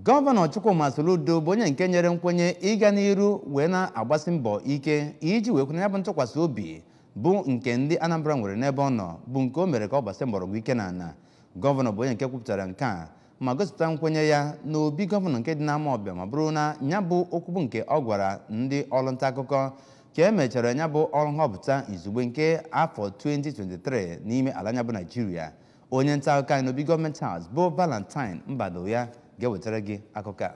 Gọvanọ Chukwuma Soludo bụ onye nke nyere nkwenye ịga n'iru wee na-agbasi mbọ ike iji wee kwụnye ya bụ ntụkwasị obi bụ nke ndị Anambra nwere n'ebe ọ nọ, bụ nke o mere ka ọ gbasie mgbọrọgwụ ike n'ala. Gọvanọ bụ onye nke kwupụtara nke a ma gosipụta nkwenye ya n'obi gọvanọ nke dị n'Amawbịa, ma bụrụ na ya bụ okwu bụ nke ọ gwara ndị ọrụ nta akụkọ ka e mechara ya bụ ọrụ nhọpụta izugbe nke afọ 2023 n'ime ala anya bụ Naijiria. Onye nta akụkọ anyị n'obi gọọmenti House bụ Valentine Mbadoya ga-ewetara gị akụkọ a.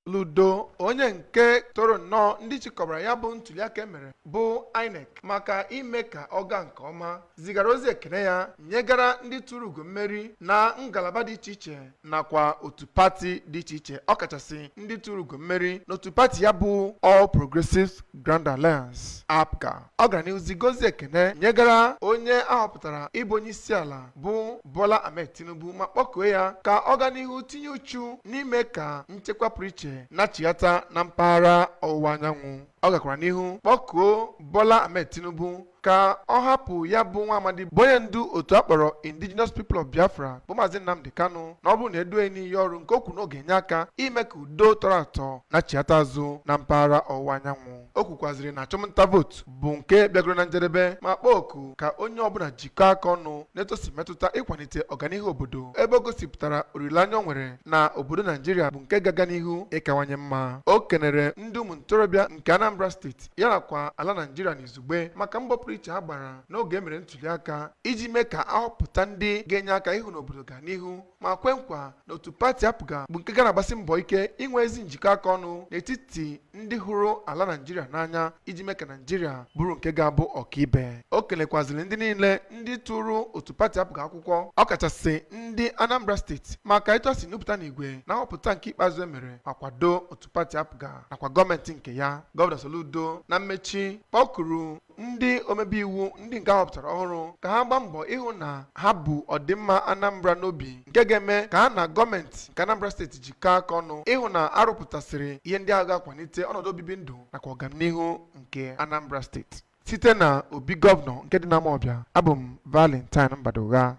Soludo, onye nke toro nnọọ ndị chịkọbara ya bụ ntuliaka emere bụ INEC maka ime ka ọ gaa nke ọma, zigara ozi ekele ya nyegara ndị tụrụ ugo mmeri na ngalaba dị iche iche nakwa otu pati dị iche iche, ọkachasị ndị tụrụ ugo mmeri n'otu pati ya bụ All Progressives Grand Alliance, APGA. Ọ gara n'ihu ziga ozi ekele nyegara onye ahọpụtara ịbụ onye isi ala bụ Bola Ahmed Tinubu, ma kpọkuo ya ka ọ gaa n'ihu tinye uchu n'ime ka nchekwa pụrụ iche nachighata na mpaghara ọwụwa anyanwụ. Ọ gakwara n'ihu kpọkuo Bola Ahmed Tinubu ka ọ hapụ ya bụ nwa amadi bụ onye ndu otu akpọrọ Indigenous People of Biafra bụ Maazị Nnamdi Kanu, na ọ bụrụ na eduoghị n'iyi ọrụ nke okwu na ọ ga-enye aka ime ka udo tọrọ atọ nachighata azụ na mpaghara ọwụwa anyanwụ. O kwukwaziri na achụmnta vootu bụ nke bịagoro na njedebe, ma kpọọ oku ka onye ọbụla jikọọ aka ọnụ na-etosi metụta ịkwalite ọganihu obodo, ebe o gosipụtara olileanya o nwere na obodo Naijiria bụ nke ga-aga n'ihu ịkawanye mma. O kenere ndị ụmụ ntorobịa nke Anambra steeti ya nakwa ala Naijiria n'izugbe maka mbọ pụrụ iche ha gbara n'oge emere ntuliaka iji mee ka ahọpụta ndị ga-enye aka ịhụ n'obodo gaa n'ihu, ma kwe nkwa na otu pati APGA bụ nke ga na-agbasi mbọ ike inwe ezi njikọ aka ọnụ n'etiti ndị hụrụ ala Naijiria n'anya iji mee ka Naijiria bụrụ nke ga-abụ ọkaibe. O kelekwaziri ndị niile ndị tụrụ otu pati APGA akwụkwọ, ọkachasị ndị Anambra steeti, maka etu a si nupụta n'igwe na nhọpụta nke ikpeazụ emere ma kwado otu pati APGA nakwa gọọmenti nke ya. Gọvanọ Soludo na mmechi kpọkuru ndị omebe iwu ndị nke ahọpụtara ọhụrụ ka ha gbaa mbọ ịhụ na ha bụ ọdịmma Anambra n'obi, nke ga-eme ka ha na gọọmenti nke Anambra steeti jikọọ aka ọnụ ịhụ na arụpụtasịrị ihe ndị ahụ ga-akwalite ọnọdụ obibi ndụ nakwa ọganihu nke Anambra steeti. Site na obi gọvanọ nke dị n'Amawbịa, abụ m Valentine Mbadogha.